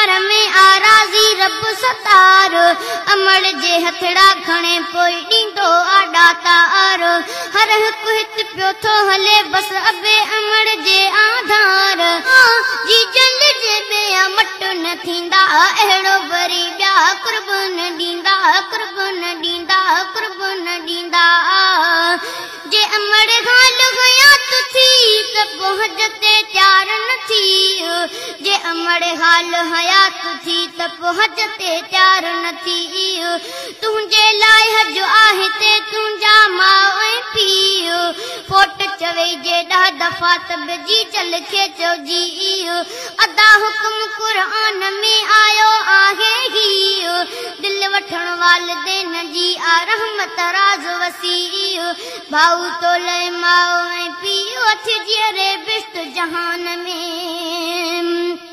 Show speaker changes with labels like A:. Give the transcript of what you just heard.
A: پيار ۾ آ راضي رب ستار. امڙ جي هٿڙا کڻي پوءِ ڏيندو آ ڏاتار. هر هڪ هت پيو ٿو هلي بس ابي امڙ جي آڌار. جيجل جي ٻيا مٽ نه ٿيندا، اهڙو وري ٻيا قرب نه ڏيندا، قرب نه ڏيندا، قرب نه ڏيندا. جي امڙ حال حيات ٿي ته پوءِ حج تي تيار نه ٿي. جي امڙ حال حيات ٿي ته پوءِ حج تي تيار نه ٿي. تنهنجي لاءِ حج آهي تي تنهنجا ماءُ ۽ پيءُ. فوٽ چوي جي 10 دفعا ته به جيجل کي چئو جي. ادا حڪم قرآن ۾ آيو آهي هيءُ، دل وٺڻ والدين جي آ رحمت راز وسيع. ڀائو تو لاءِ ماءُ ۽ پيءُ اٿ جيئري بهشت جهان ۾.